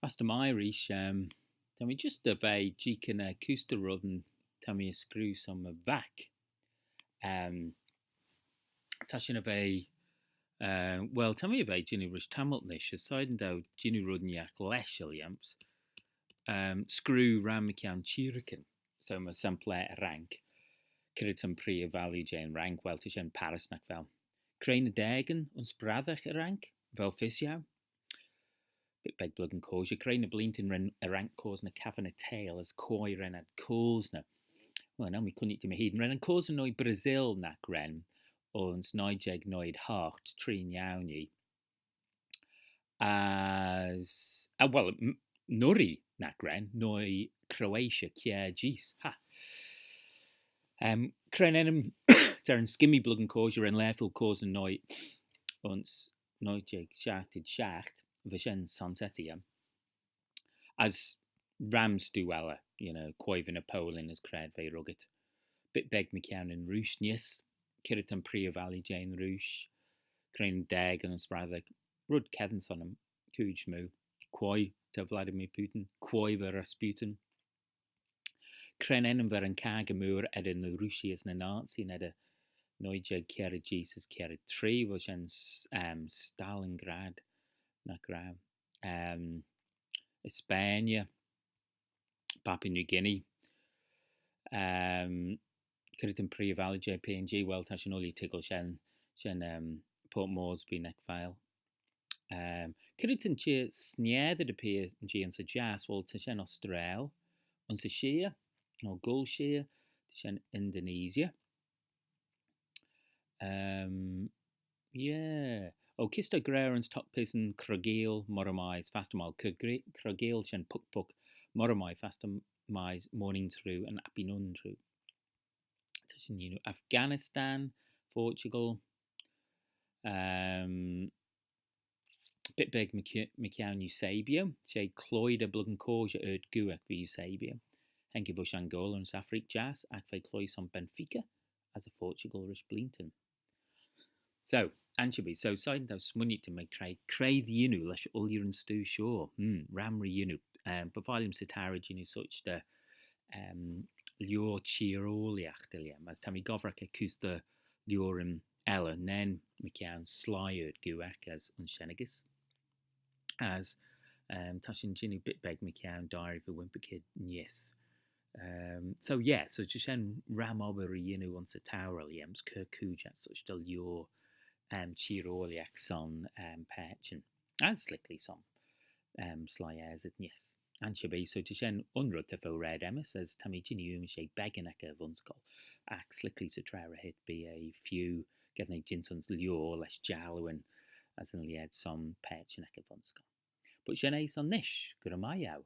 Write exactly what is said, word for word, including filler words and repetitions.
As ta mee reesht, um, ta mee just er ve jeeaghyn er cooyse dy reddyn ta mee er screeu son my vac. Um, ta shin er ve, uh, well, ta mee er ve jannoo rish tammylt nish, as shegin dou jannoo red ennagh lesh y lhiams. Um, screeu ram mychione çheeraghyn. So my sampleyr er rank. C'red ta'n pree valley jeh'n rank? Well, ta shen Paris, nagh vel? Cre ny daaghyn ayns brattagh er rank? Vel fys eu? Bit beg bluggan coshey. Cre ny bleeantyn ren er rank cosney cappan y theihll, as quoi ren ad cosney? Well, nel mee cooinaghtyn dy mee hene. Ren ad cosney noi Brazil, nagh ren, ayns nuy jeig nuy hoght, tree niaunee. As, ah, well, m-, Nurree, nagh ren, noi Croatia kiare jees. Ha! Um, cre'n ennym, t'er yn skimmee bluggan coshey, ren Liverpool cosney noi ayns nuy jeig shiaghtit shiaght, va shen Saint-Étienne. As ram stoo elley, you know, quoi va ny poallyn as c'raad v'eh ruggit. Bit beg mychione yn Roosh neesht. C'red ta'n pree valley jeh'n Roosh? Cre ny daaghyn ayns brattagh? Red cheddin son, cooid smoo. Quoi ta Vladimir Putin? Quoi va Rasputin? Cre'n ennym v'er yn caggey mooar eddyr ny Rooshee as ny Nazi eddyr nuy jeig kiare jees as kiare tree? Va shen s-, um, Stalingrad, nagh row? Um, Espagne, Papua New Guinea. Um, C'red ta'n pree valley jeh P N G? Well, ta shin ooilley toiggal shen, shen, um, Port Moresby, nagh vel? Um, c'red ta'n çheer sniessey dy P N G ayns y jiass? Well, ta shen Austrail. Ayns y sheear, ny goll sheear, ta shen Indonesia. Um, yeah. Oh, kys t'ou gra ayns Tok Pisin, Cregeel, Morrey Mie, fastyr mie Cre-, Cregeel, shen Pukpuk, Morrey Mie, fastyr mie Morning Through and Appy Nun Through. Ta shin, you know, Afghanistan, Portugal. Um, bit beg mychione Eusebio. She cloieder bluggan coshey ard-ghooagh va Eusebio. Haink eh voish Angola ayns Affrick Jiass, agh v'eh cloie son Benfica as y Phortugal rish bleeantyn. So, ansherbee, so shegin dou smooinaghtyn, my cre-, cre dy yannoo lesh ooilley yn stoo shoh? Hmm, ram ry yannoo. Um, by vie lhiam 'sy tourey jannoo sorçh dy, um, lioar çheer-oaylleeagh dy lhiam, as ta mee gobbraghey cooyse dy lioaryn elley, nane mychione sleih ard-ghooagh as Unnsenagys. As, um, ta shin jannoo bit beg mychione diary va Whimper Kid neesht. Um, so yeah, so ta shen ram obbyr ry yannoo ayns y tourey lhiams, cur cooid ass sorçh dy lioar, um, çheer-oaylleeagh son, um, paitçhyn. As s'liklee son, um, sleih aasit neesht. Ansherbee, so ta shen un red ta fo raad, Emma, as ta mee jannoo ymshy beggan ec y vunscoill. Agh s'liklee 'sy traa ry-heet bee eh feeu geddyn eh jeant ayns lioar lesh jallooyn as yn lheid son paitçhyn ec y vunscoill. But shen eh son nish, gura mie eu.